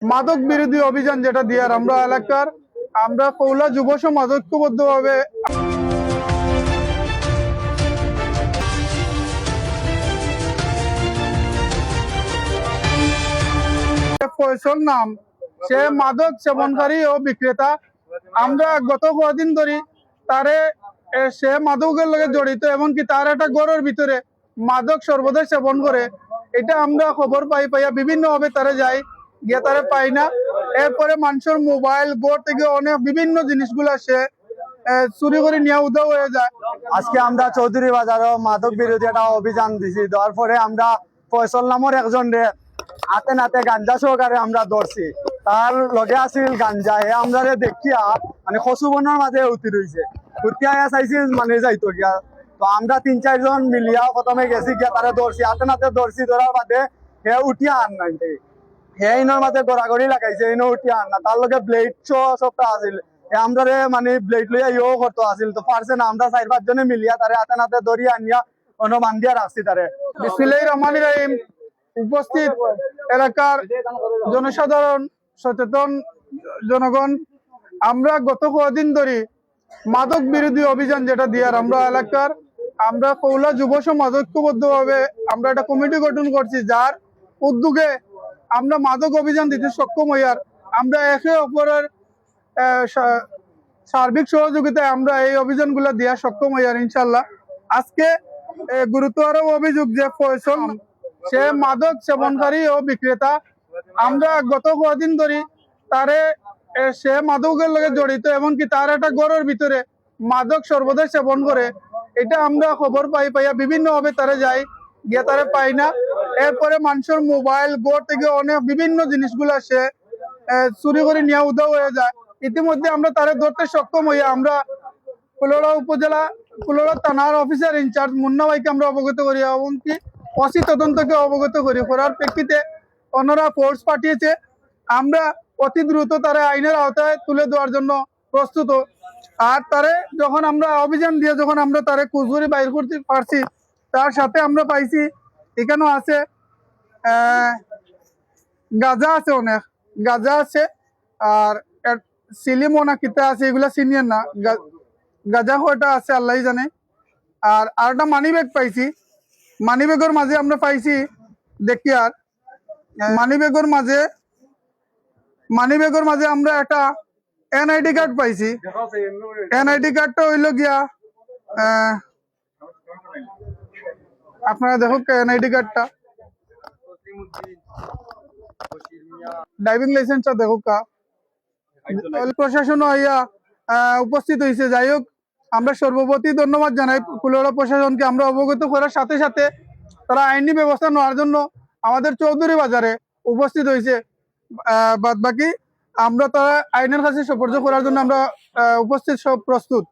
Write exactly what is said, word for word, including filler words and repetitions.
মাদক বিরোধী অভিযান যেটা দিয়ার আমরা এলাকার, আমরা কৌলা যুব সমাজ ঐক্যবদ্ধভাবে ফয়সল নাম, সে মাদক সেবনকারী ও বিক্রেতা। আমরা গত কয়দিন ধরি তারে, এ, সে মাদকের লগে জড়িত, এমনকি তার একটা ঘরের ভিতরে মাদক সর্বদা সেবন করে। এটা আমরা খবর পাই, পাইয়া বিভিন্নভাবে তারে যাই, গিয়া তারে পাই না। এরপরে মানুষের মোবাইল, ঘর থেকে অনেক বিভিন্ন জিনিসগুলা সে, এ, চুরি করে নিয়ে উধাও হয়ে যায়। আজকে আমরা চৌধুরী বাজারও মাদক বিরোধী একটা অভিযান দিছি। দেওয়ার পরে আমরা ফয়সল নামের একজনরে হাতে নাতে গাঞ্জা সহকারে আমরা ধরছি। তার লগে আছিল গাঞ্জা, হে আমরারে দেখিয়া মানে কচু বনর মাঝে উঠি রইছে। উঠিয়া আয়া চাইছিল মানে যাইতো গিয়া। তো আমরা তিন চাইরজন মিলিয়া প্রথমে গেছি গিয়া তারে ধরছি, হাতে নাতে ধরছি। ধরার বাদে হে উঠিয়া আর নাই। হে ইনর মাঝে গড়াগড়ি লাগাইছে, ইনো উঠিয়া আর না। তার লগে ব্লেড সহ সবটা আছিল। হে আমরারে মানে ব্লেড লইয়া ইয়েও করতো আছিল, তো পারছে না। আমরা চাইর পাঁচজনে মিলিয়া তারে হাতে নাতে ধরিয়া আনিয়া অনো বান্ধিয়া রাখছি তারে। বিসমিল্লাহির রহমানির রহিম। উপস্থিত এলাকার জনসাধারণ, সচেতন জনগণ, আমরা গত কয়দিন ধরি মাদক বিরোধী অভিযান যেটা দিয়ার আমরা এলাকার, আমরা কৌলা যুব সমাজ ঐক্যবদ্ধভাবে আমরা একটা কমিটি গঠন করছি, যার উদ্যোগে আমরা মাদক অভিযান দিতে সক্ষম হইয়ার। আমরা একে অপরের, আহ, সা-, সার্বিক সহযোগিতায় আমরা এই অভিযানগুলো দিয়া সক্ষম হইয়ার ইনশাল্লাহ। আজকে, আহ, গুরুতর অভিযোগ যে ফয়সল, সে মাদক সেবনকারী ও বিক্রেতা। আমরা গত কয়দিন ধরি তারে, এ, সে মাদকের লগে জড়িত, এমনকি তার একটা ঘরের ভিতরে মাদক সর্বদা সেবন করে। এটা আমরা খবর পাই, পাইয়া বিভিন্নভাবে তারে যাই, গিয়া তারে পাই না। এরপরে মানুষের মোবাইল, ঘর থেকে অনেক বিভিন্ন জিনিসগুলা সে, এ, চুরি করে নিয়ে উধাও হয়ে যায়। ইতিমধ্যে আমরা তারে ধরতে সক্ষম হই। আমরা কুলাউড়া উপজেলা, কুলাউড়া থানার অফিসার ইনচার্জ মুন্না ভাইকে আমরা অবগত করি, এমনকি ওসি তদন্তকে অবগত করি। করার প্রেক্ষিতে ওনারা ফোর্স পাঠিয়েছে। আমরা অতি দ্রুত তারে আইনের আওতায় তুলে দেওয়ার জন্য প্রস্তুত। আর তারে যখন আমরা অভিযান দিয়ে যখন আমরা তারে খুঁজ করি বাইর করতে পারছি, তার সাথে আমরা পাইছি এখানেও আছে, আহ, গাঁজা আছে, অনেক গাঁজা আছে, আর এক সিলিমও না কিতা আছে, এগুলা চিনিয়ে না। গা-, গাঁজা কয়টা আছে আল্লাহই জানে। আর আরেকটা মানি ব্যাগ পাইছি, মানি ব্যাগের মাঝে আমরা পাইছি, দেখি আর মানি ব্যাগের মাঝে, মানি ব্যাগের মাঝে আমরা একটা এনআইডি কার্ড পাইছি। এনআইডি কার্ডটা হইল গিয়া, আহ, আপনারা দেখুক এনআইডি কার্ডটা, ড্রাইভিং লাইসেন্সটা দেখুক কা। রেল প্রশাসনও আইয়া, আহ, উপস্থিত হইছে। যাই হোক, আমরা সর্বপ্রতি ধন্যবাদ জানাই কুলাউড়া প্রশাসনকে। আমরা অবগত করার সাথে সাথে তারা আইনি ব্যবস্থা নেওয়ার জন্য আমাদের চৌধুরী বাজারে উপস্থিত হইছে। আহ, বাদ বাকি আমরা তারা আইনের কাছে সোপর্দ করার জন্য আমরা, আহ, উপস্থিত, সব প্রস্তুত।